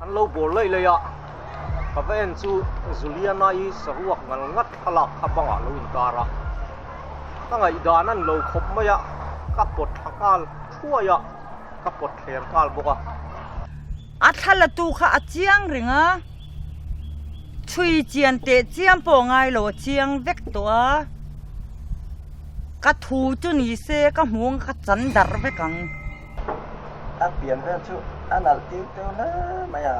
An lo bawr laih laih a, ka va en chu Juliana-i saruak ngal ngat thlalak kha bangah lo inkar a. Ka ngaihdan an lo khawp mai a, ka pawt thla nghal thuai a, ka pawt thler nghal bawk a. A thlalatu kha a chiang reng a, chhui chian teh chiam pawh ngai lo a chiang vek tawh a, ka thu chu ni se ka hmu ang ka chan darh vek ang. A pian vel chu a nalh tir teuh hle mai a.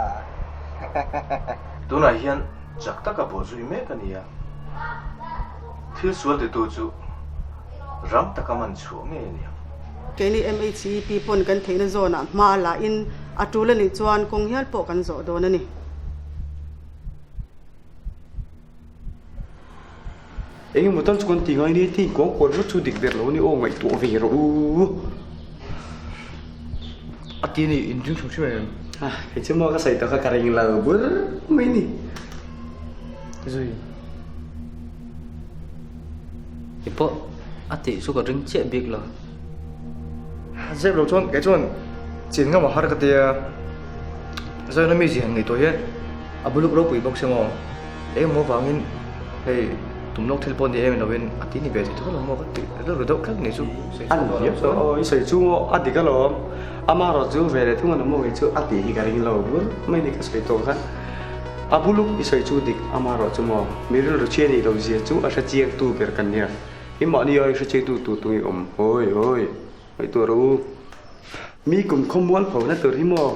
Tunah hian chak taka bawh zui mek a ni a, thil sual titu chu rang taka man chhuah ngei a ni ang. Keini MHEP pawn kan theihna zawnah hma a la in a tul a nih chuan kawng hial pawh kan zawh dawn a ni. Eng emaw tal chu kan ti ngai nia ti kuang kual vek chu dik ber lo a ni aw ngaihtuah ve rawh u. A ti a ni in ring hrim hrim em? Ah kei chu maw ka sawi tawh kha ka ring lo bur mai ni. Zui. Kei pawh a tih chu ka ring chiah bik lo. Zep lo chuan kei chuan chin ngam a har ka tia Zaina mi zian ngaihtuah hian a buluk ropui bawk sia maw. Engemaw vangin hei tum lawk thil pawh ni em lovin a ti ni ve thei tho lo maw ka ti rilru deuh tlat ni chu. A ni hiau aw i sawi chu maw a dik alawm amaherawh chu ve leh thung a maw kei chu a tih hi ka ring lo bur mai ni ka sawi tawh khan a buluk i sawi chu dik amaherawh chu maw mi rilru chhia nih loh zia chu a hre chiang tu ber kan nia i mahni ai hre chiang tu tur tung i awm hawi hawi ngaihtuah rawh u mi kum khawmual pho na tur hi maw.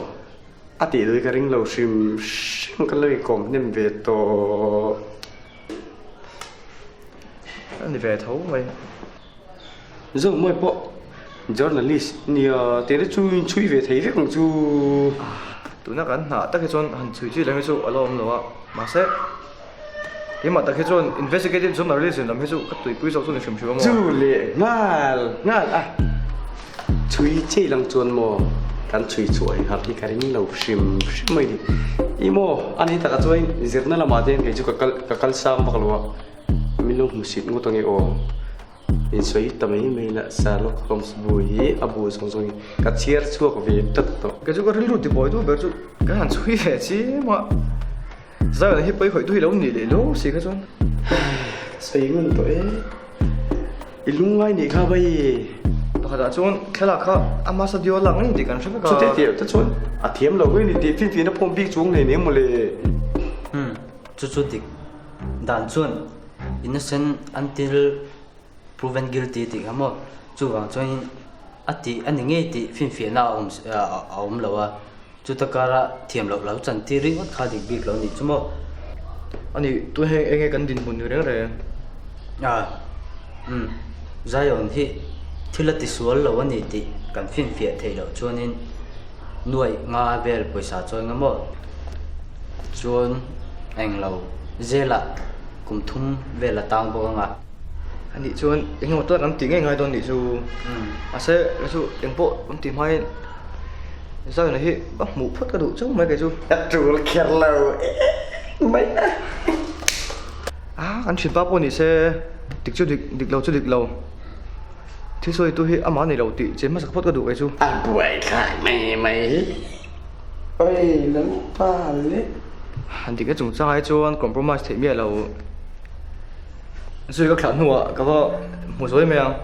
A tih lui ka ring lo hrim hrim ka lo inkawm hnem ve tawh. A ni ve tho mai. Zomawi pawh journalist nia tih te chu inchhui ve thei vek ang chu. Tuna kan hnah tak hi chuan han chhui chi lem hi chu a la awm lo a, mahse keimah tak hi chuan investigative journalism lam hi chu ka tuipui zawk chu ni hrim hrim a maw. Chu leh nghal nghal a. Chhui chei lang chuan maw kan chhui chhuah hi har hi ka ring lo hrim hrim mai ni. I maw a ni takah chuan zirna lamah te hian kei chu ka kal ka kal sang vak lo a, min lo hmu sit ngawt ange aw. In sawi ta mai mai la Sherlock Holmes bu hi a bu zawng zawng hi ka chhiar chhuak ve tlat tawh. Kei chu ka rilru tibuai duh ber chu ka han chhui ve chiam a, Zion hi pawi khawih tu hi lo nih leh lo si kha chuan. Ka sawi ngun tawh e. I lungngai nih kha vai. Pakhatah chuan thlalak kha a hmasa dio lak ngei tih kan hre vek a. Chute tih te chuan a thiam lo ngei ni tih finfin a phawm bik chuang nei nen mawle. Umm chu chu dik dan chuan innocent until proven guilty tih kha maw chuvang chuanin a tih a ni ngei tih finfiahna a awm a awm lo a chuta kara thiam loh lo chan tir ringawt kha dik bik lo nih chu maw. Ani tun heng enge kan dinhmun ni reng reng. A umm Zion hi thil a tisual lo a ni tih kan finfiah theih loh chuanin nuaih nga vel pawisa chawi nga maw chuan englo zelah kum thum vel a tang bawk anga. Ani chuan engemaw tawk an tih ngei ngai dawn nih chu. Mahse chu engpawh an tih hmain Zion-a hi a hmuh phawt ka duh chauh mai kei chu. Ka tul kher lo mai a. A kan thianpa pawh ni se dik chu dik, dik lo chu dik lo. Thil sawi tu hi amah ni lo tih che hmasa phawt ka duh kei chu. A buai thlak mai mai hi. Oi Lalpa le. Han dik na chungchang ai chuan compromise theih miah lo. Zui ka thlah hnuah ka va hmu zawi mai ang.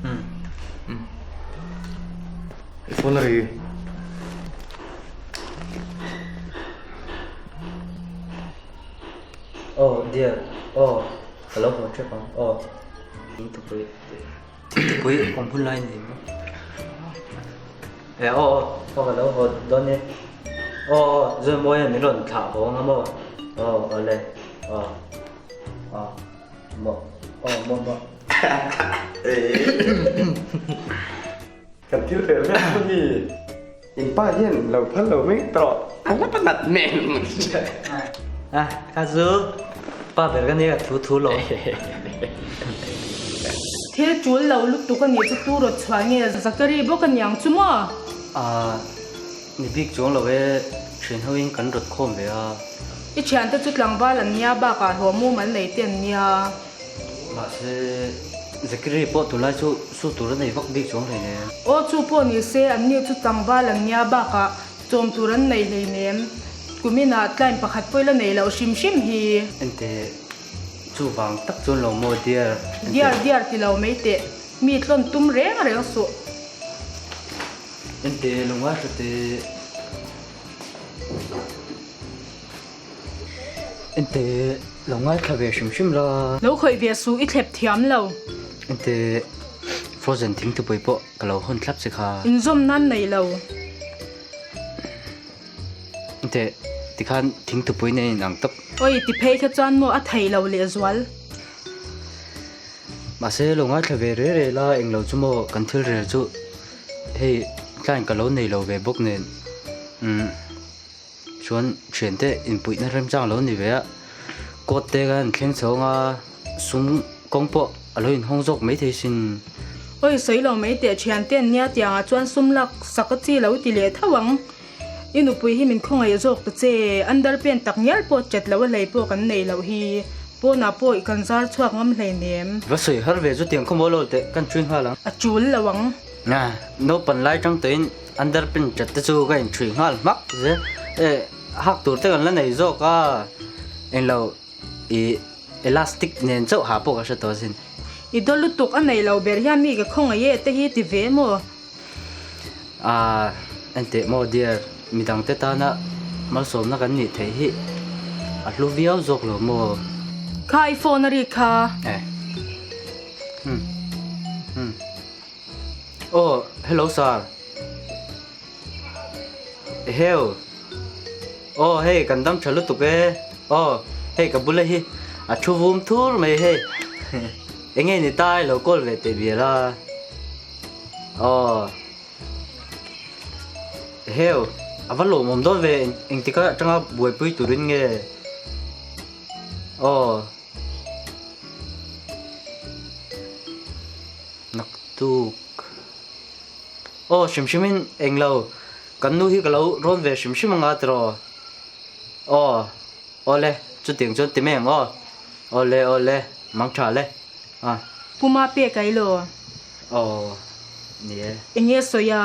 Umm. I phone a ri. Aw dear aw ka lo haw tep ang aw. Thingtupui thingtupui awm hun lai ni maw? E aw aw aw ka lo haw dawn e. Aw aw Zomawia'n min rawn thlah haw ang a maw? Aw awle aw aw maw aw maw maw. Kan thil rel vek chu hi in pa hian lo phal lo mai tawh a la pa nat men. A ka chu pa ber ka nia thu thu lo. Thil tul lo lutuk a nih chu tu rawt chhuah nge Zachary bawk a niang chu maw? A ni bik chuang lo e thian ho in kan rawt khawm ve a. I thiante chu tlangval an nia bakah hlawhmum an nei te an nia. Mahse, Zachary pawh tunlai chu su tur a nei vak bik chuang hle nen. Aw chu pawh ni se, an ni chu tlangval an nia bakah Chawm tur an nei hleinem. Kuminah client pakhat pawh ila nei loh hrim hrim hi. Enteh, chuvang tak chuan lo maw dear? Dear dear ti lo mai teh. Mi tlawn tum reng reng suh. Enteh, lo ngaithla teh. Enteh, lo ngaithla ve hrim hrim la. Lo khawih ve suh, i thlep thiam lo. Enteh, frozen thingthupui pawh ka lo hawn thlap che kha. Inzawm nan nei lo. Enteh, tikhan thingthupui nen inang tawp. Oi, ti phei kha chuan maw a thei lo lehzual. Mahse, lo ngaithla ve re re la, englo chu maw kan thil rel chu hei client ka lo nei lo ve bawk nen. Umm. Chuan thiante inpuihna remchang lo ni ve a, court te khan thleng chho anga sum kawng pawh a lo inhawng zawk mai thei sin. Oi sawi lo mai teh thiante an nia tiangah chuan sum lak sak a chi lo ti leh tho ang. I nupui hi min khawngaih zawk ta che, underpant tak ngial pawh chat lo a hlei pawh kan nei loh hi, pawnah pawh i kan zar chhuak ngam hleinem. Va sawi har ve chu tiang khawmaw lo teh kan ṭui nghal ang. A ṭul lo ang. Naupan lai ṭang tawhin Underpin chat te chu ka inṭhui nghal hmak zel. E, hak tur te kan la nei zawk a, englo i elastic nen chauh ha pawh ka hre tawh asin. I daw lutuk a nei lo ber hian mi ka khawngaih e te hi ti ve maw? Aaa, enteh maw dear, midang te tana malsawmna kan nih theih hi a hlu viau zawk lo maw? Kha i phone a rik kha. E, hmm, hmm. Aw, hello sir. Eheu. Aw, hei kan dam tha lutuk e. Aw, hei ka bula hi a thu vum thur mai hei. Enge ni ta i lo call ve teh bial a. Aw. Eheu, a va lawmawm dawn ve engtika atanga buaipui turin nge. Aw. Naktuk. Aw hrim hrim in englo kan nu hi ka lo rawn ve hrim hrim anga tiraw. Aw awle chutiang chuan ti mai ang aw. Awle awle mang tha le a. Puma pek ai lo. Aw ni e. Enge sawi a?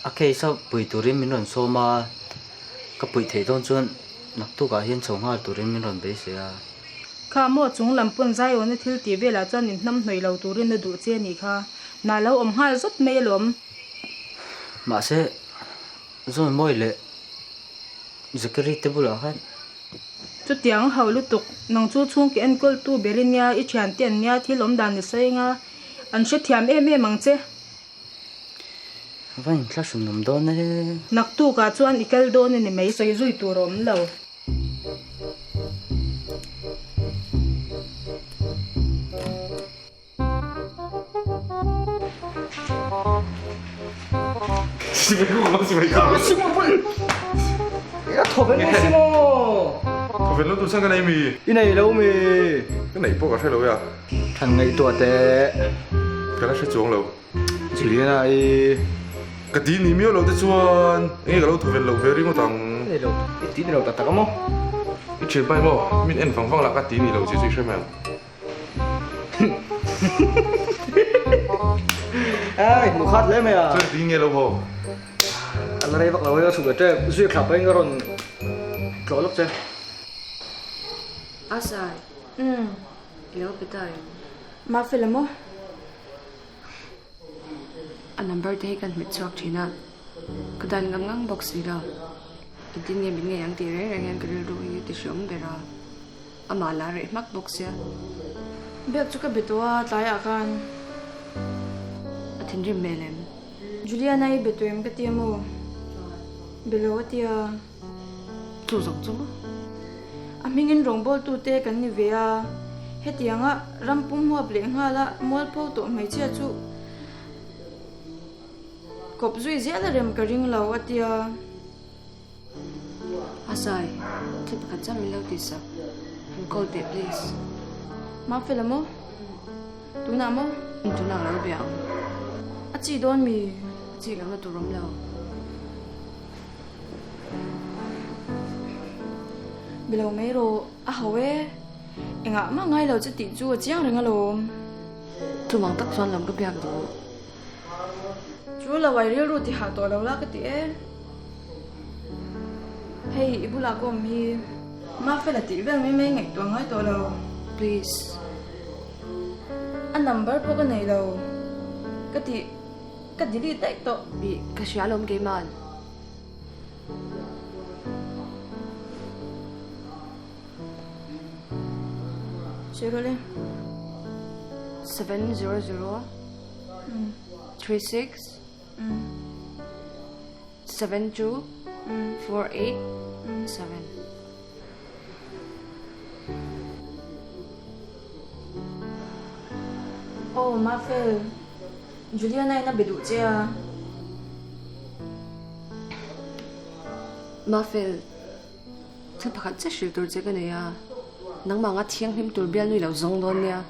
A case a pui turin min rawn sawm a, ka puih theih dawn chuan naktukah hian chho nghal turin min rawn beisei a. Kha maw chung lam pawn Zion-a thil tih velah chuan in hnam hnawih lo turin a duh che a nih kha. Hna lo awm nghal zawt mai alawm. Mahse, Zawn Mawi leh Zachary te bulah khan. Chutiang ho lutuk, nang chu chhungke enkawltu ber i nia, i thiante an nia, thil awm dan i sawi anga an hrethiam em em ang che. Va inthlahrun awm dawn e. Naktukah chuan i kal dawn a ni mai, sawi zui tur a awm lo. I nei lo mi? Ka neih pawh ka hre lo e a. Than ngaihtuah teh. Ka la hre chuang lo. Juliana i ka ti ni miau lo te chuan enge ka lo thaw vel loh ve ringawt ang. Ni lo, i ti ni lo tak tak a maw? I thian pai maw? Min en vang vang lah ka ti ni lo che chu i hre mai ang. Ai, hmu khat hle mai a. Chuan ti nge lo haw? A la rei vak lo e, a chhuk leh tep. Zui thlap pahin ka rawn tlawh lawk che. Asai. Umm. I lo pe ta em? Mafela maw? A number te hi kan hmet chhuak thin a, ka dan ngang ngang bawk si lo. Engtin nge min ngei ang tih reng reng hian ka rilru hi ti hreawm ber a, amah la reh hmak bawk sia. Biak chu ka be tawh a, tlaiah khan. A thinrim hmel em? Juliana i be tawh em ka ti a maw? Be lo a ti a. Chu zawng chu maw? A hmingin rawngbawltute kan ni ve a, hetianga ram pum huap leh nghala mualpho tawh hmeichhia chu kawp zui zel a rem ka ring lo, a ti a. Asai, thil pakhat chiah min lo ti sak, han call teh please. Mafela maw? Tunah maw? Tunah ka lo bia ang. A chi dawn mi? A chi lohna tur awm lo. Be lo mai rawh, a ho e. Engah mah ngai lo che tih chu a chiang reng alawm. Chuvang tak chuan lam ka biak duh. Chu lo ai rilru ti hah tawh lo la ka ti e. Hei i bulah ka awm hi. Mafela tih vel mai mai ngaihtuah ngai tawh lo. Please. A number pawh ka nei lo. Ka ti ka delete daih tawh. Ih, ka hria alawm keiman. Sawi rawh le. 700 36 72 48 7. Aw Mafel, Juliana in a be duh che a. Mafel, thil pakhat che hrilh tur che ka nei a, nangmah anga thianghlim tur bialnu i lo zawng dawn nia.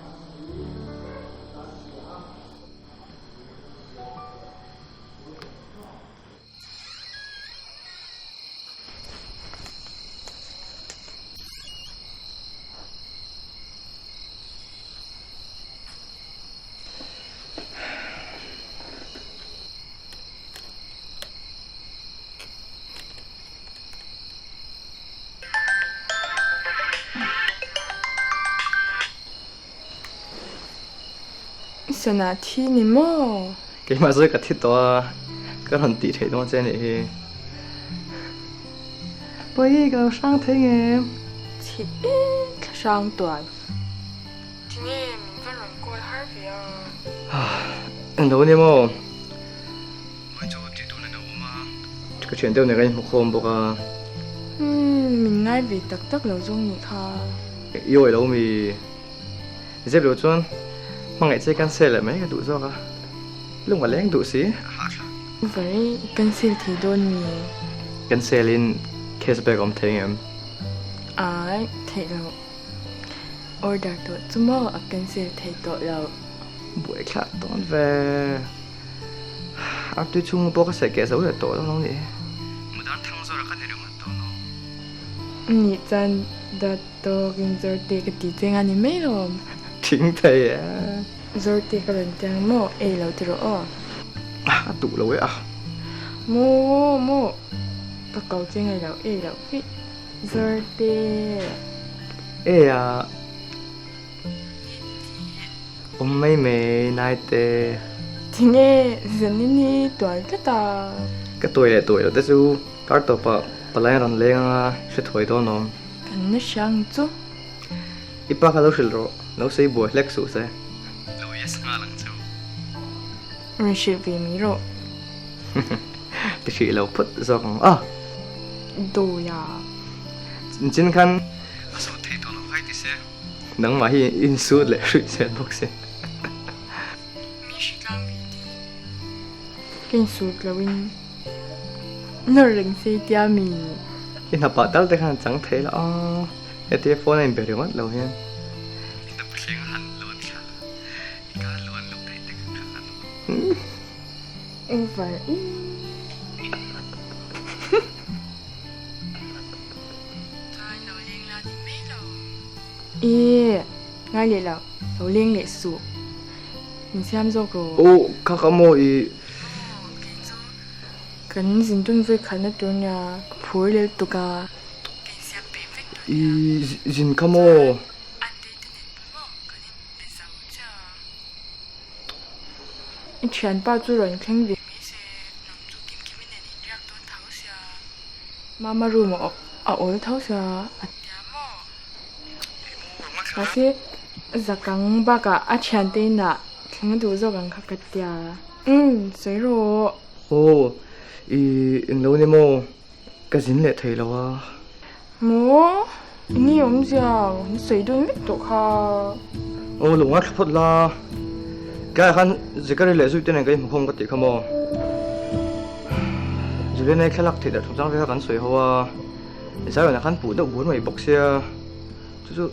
Sana thi ni maw? Keimah zawi ka thi tawh a, ka rawn tih theih dawn che anih hi. Pawi ka lo hrang thei ngem? Chhi e, thla hrang tuai. Tinge min va rawn call har ve a? Englo ania maw? Mai chu tih tur nen a awm a, ka thian deuh nen kan inhmu khawm bawk a. Umm, min ngai ve tak tak lo zawng nih kha. I awih lo mi? Zep lo chuan hmangaih che cancel leh mai ka duh zawk a, lung a leng duh si. Vai, cancel thei dawn mi? Cancel in cash back awm thei ngem? Ai, theih loh. Order tawh chu maw a cancel thei tawh lo. Buaithlak dawn ve. Artui chhung pawh ka saih keh zo leh tawh lo lo nih hi. Mudar thang zawr a ka ni ringawt tawh lo. Nih chuan dawt tawkin Zawrte ka ti cheng a ni mai lawm. Thing thei e. Zawrte ka rawn tiang maw ei lo ti rawh aw. A duh lo e a. Maw maw ka ko cheng ei lo ei loh feih. Zawrte. Ei a. Awm mai mai naite. Tinge zanin hi tual tlat a. Ka tuai leh tuai loh te chu kar tawpah palai a rawn leng anga hre thuai dawn awm. Kan na hria ang chu. I pa kha lo hrilh rawh, lo sei buai hlek suh se. Lo yes nghal ang chu. Rawn hrilh ve mai rawh. Ti hrih lo phawt zawk ang a. Dawia. Chin khan a sawt thei tawh lo khai ti se. Nangmah hi insut leh hruih zel bawk si. Mi hri tlang ve ti. Ka insut loin nawr reng se tia mi. I hnapah tal te khan chang thei la a, hetia phone a inbe ringawt lo hian. I hnap thleng a han luan thla la, i ka luan luk daih te kha kha a. Over i. Chuan lo leng la ni mai lo. E, ngai leh lo, lo leng leh suh. Min siam zawk rawh. Aw, kha ka maw i. Aw, kei chu kan zin dun vawi khatna tur nia ka phur lel tuk a. Ka insiam peih vek tur nia. I zin kha maw? Chuan ante te nen pawh maw kan inbe zo chiah a. I thianpa chu rawn thleng ve mai se, nang chu Kimkimi nen inriak dawn tho sia. Mama room a awl tho sia a tia maw? Mahse zakang bakah a thiante inah thleng a duh zawk ang kha ka tia. Umm sawi rawh. Aw i englo ni maw? Ka zin leh thei lo a. Maw? Ni awmzia an sawi dawn vek tawh kha. Aw lo ngaithla phawt la. Tlaiah khan Zachary leh Zuite nen ka inhmukhawm ka tih kha maw? Juliana-i thlalak theih darh chungchang te kha kan sawi ho a. Zion-a khan puh deuh bur mai bawk sia. Chu chu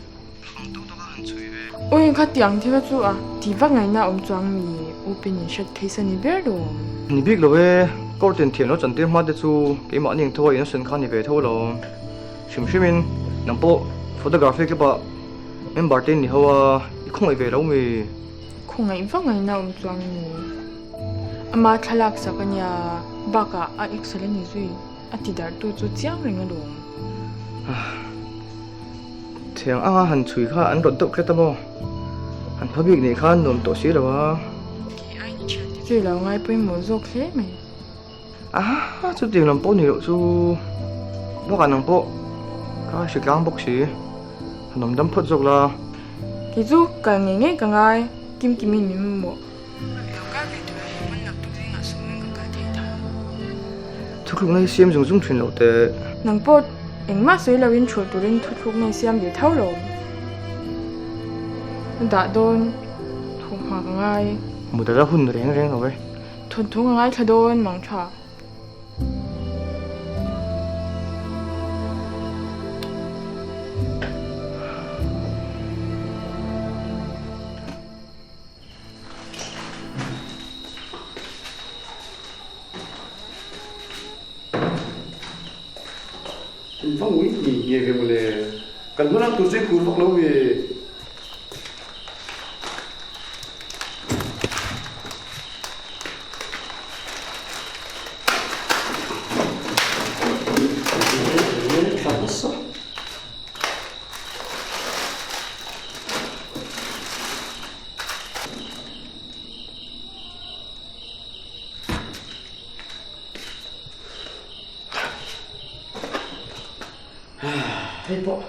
phang tawk tawk a han chhui ve. Ui khatiang thil chu a ti vak ngaihna awm chuang mi U Pin in hriat case a ni ber lo. Ni bik lo e, court in thiam lo chantir hma te chu keimah ning tho a innocent kha ni ve tho lo. Hrim hrim in nang pawh photography club ah member te in ni ho a, i khawngaih ve lo mi? Khawngaih vak ngaihna awm chuang mi. Ama thlalak sak a nia, bakah a excel a ni zui. A ti darhtu chu chiang reng alawm. Thiang anga han chhui kha an rawt deuh tlat a maw? Han pha bik nih khan nuam tawh si lo a. Kei ai ni thian te chu i lo ngai pawimawh zawk hle mai. Aha, chutiang lam pawh ni loh chu bakah nang pawh ka hre tlang bawk si. Han awm dam phawt zawk la. Kei chu kal ngei ngei ka ngai, Kimkimin min mamawh. Lo kal ve tur ang pawn naktuk zingah sawmin ka kal thei tho. Thuthlukna hi siam zung zung thin lo teh. Nang pawh engmah sawi loin thulh turin thuthlukna i siam ve tho lo. A dah dawn thuhma ka ngai. Mutala hun reng reng lo e. Thawnthu ka ngaithla dawn mang tha. In va ngui ngi nge ve mawle. Kan hmalak tur chu i phur vak lo mi. Hei pawh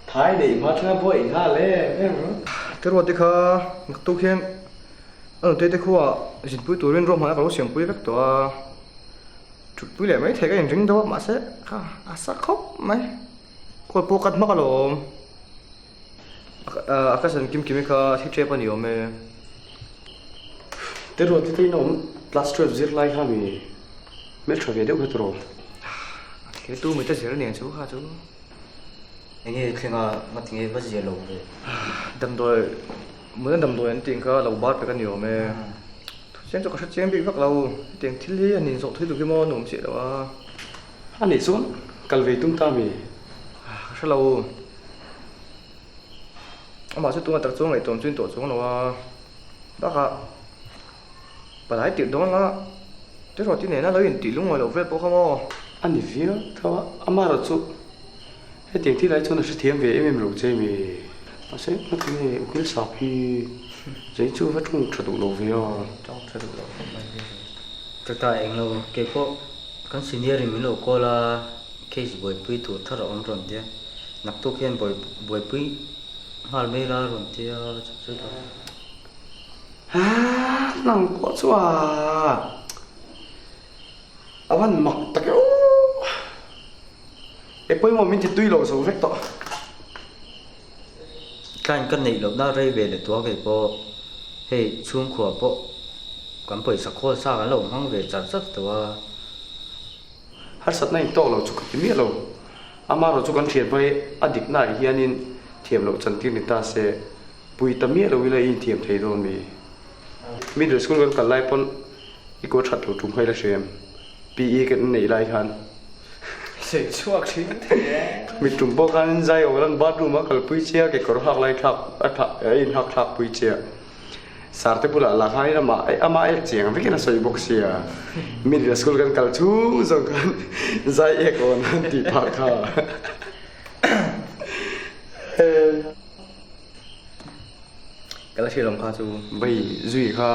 thai neih hma thleng a buai nghal em em ru. Te ruat te kha naktuk hian a nute te khuaah zinpui turin ruahmanna ka lo siampui vek tawh a, thutpui leh mai thei ka inring deuh a mahse kha a sa khawp mai. Khawi pawh kat hmak alawm. A ka san kim kim kha thi tep a ni awm e. Te ruat te in awm class 12 zir lai kha mi hmeltha ve deuh kha tawh. A thlir tu mi te zir nen chu kha chu. Enge thlenga ngatinge va zia lo ve. Damdawi muna damdawi an tih kha lo bar pek a ni awm e. Thuchiang chu ka hre chiang bik vak lo. Hetiang thil hi an inzawh thui tuk hi maw nuam chiah lo a. A nih chuan kal ve tum ta mi? Ka hre lo. Amah chu tunah tak chuan ngaihtuam chu in tawh chuang lo a. Bakah palai tirh dawn la te rawh ti nena lo intih lungawi loh vel pawh kha maw? A ni viau tho a, amaherawh chu hetiang thil ai chuan a hrethiam ve em em lo che mi. Mahse ngatinge ukil sap hi zei chu va tawng tha duh lo ve a. Tawng tha duh lo khawp mai ve. Chutah englo keipawh Kan senior in min lo call a, case buaipui tur thar a awm rawn tia, naktuk hian buaipui nghal mai la rawn tia chu chu lo. Haa nang pawh chu a a van mak tak e aw e pawimawh min ti tui lo zo vek tawh. Client ka neih lohna rei ve leh tuah kei pawh hei chhungkhua pawh kan pawisa khawl sa kan lo hmang ve char char tawh a. Harsatna in tawk lo chu ka ti miah lo. Amaherawh chu kan thian hmai a dikna ah hianin thiam loh chantir ni ta se pui ta miah lo ila i inthiam thei dawn mi. Middle school kan kal lai pawn i kaw that lo tum kha ila hre em? PE kan neih lai khan. Sei chhuak thin thei e. Mi tum pawh khan zai awm lan bathroom a kalpui che a kekawr hak lai thlak a thlak a in hak thlak pui che a. Sir te bulah lah khan in amah amah ek chiang vekin a sawi bawk sia. Middle school kan kal chhung zawng khan zai ek awn an tih phah kha. Ka la hriat awm kha chu. Vai zui kha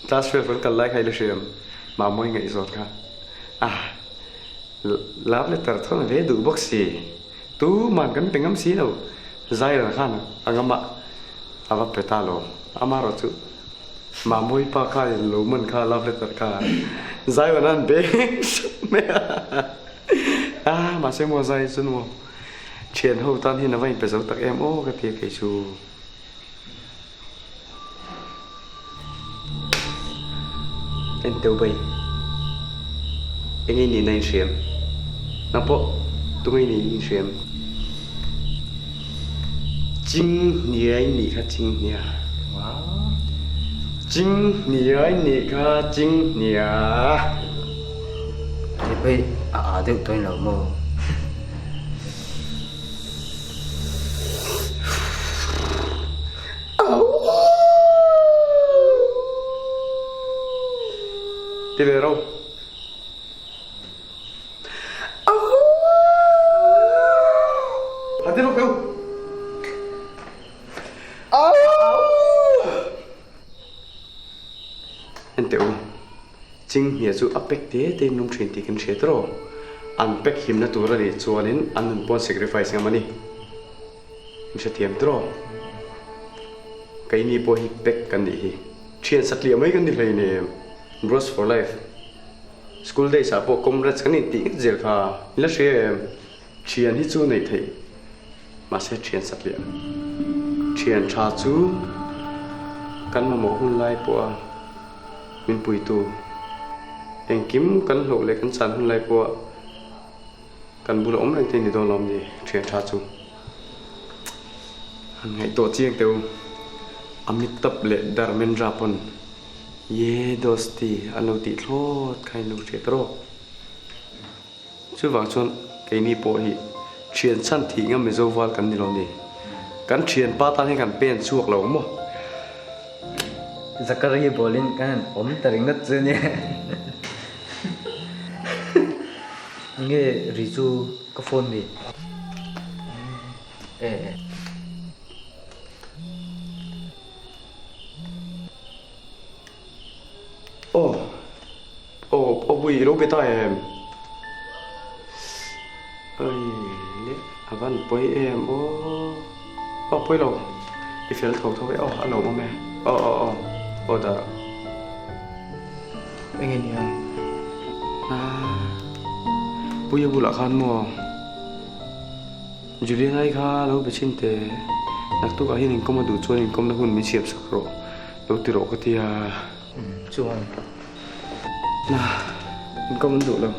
class 12 kan kal lai kha i la hriat em? Mamawi ngaihzawn kha ah love letter thawn ve duh bawk si. Tu man kan pe ngam si lo. Zai ran khan a ngam a a va pe ta lo. Amaherawh chu Mamawi pa kha in lo man kha love letter kha zai ran an beng hrep mai a. Ah mahse maw zai chu maw. Thian ho tan hian a va inpe zo tak em aw ka ti a kei chu. En teuh bai. Eng ei nihna in hriam? Nang pawh tung ei niin in hriam? Chinghnia in nih kha chinghnia. Chinghnia in nih kha chinghnia. Hei pawh hi a aa deuh tawhin lo maw? Ti ve ro. Chinghnia chu a pack te te in awm thin tih kan hria tawh. An pack himna tur a nih chuanin an nun pawn sacrifice ngam a ni. In hrethiam tawh. Keini pawh hi pack kan nih hi. Thian satliah mai kan ni hleinem. Bros for life. School days ah pawh comrades kan intih nghet zel kha. In la hria em? Thian hi chu neih theih. Mahse thian satliah. Thian tha chu kan mamawh hun lai pawha min puitu. Engkim kan hlauh leh kan chan hun lai pawha kan bula awm reng te ni dawn lawm ni thian tha chu. Han ngaihtuah chiang teh u. Amitabh leh Dharmendra pawn Ye dosti an lo tih thlawt kha in lo hriat rawk. Chuvang chuan keini pawh hi thian chhan thih ngam Mizo val kan ni lo ni. Kan thianpa tan hian kan pen chhuak lo maw? Zachary bawlin kan han awm ta ringawt chu nia. Nge ri chu ka phone mi? E. Aw aw aw pui i lo be ta em? Ai le a van pawi em aw aw pawi lo i fel tho tho e aw a lo awm e aw aw aw aw dah rawh. Enge nia? Ah Puia bulah khan maw? Juliana-i kha lo be chhin teh, naktukah hian inkawm a duh chuan inkawmna hun min siam sak rawh, lo ti rawh ka ti a. Chuan. Na, inkawm an duh lo.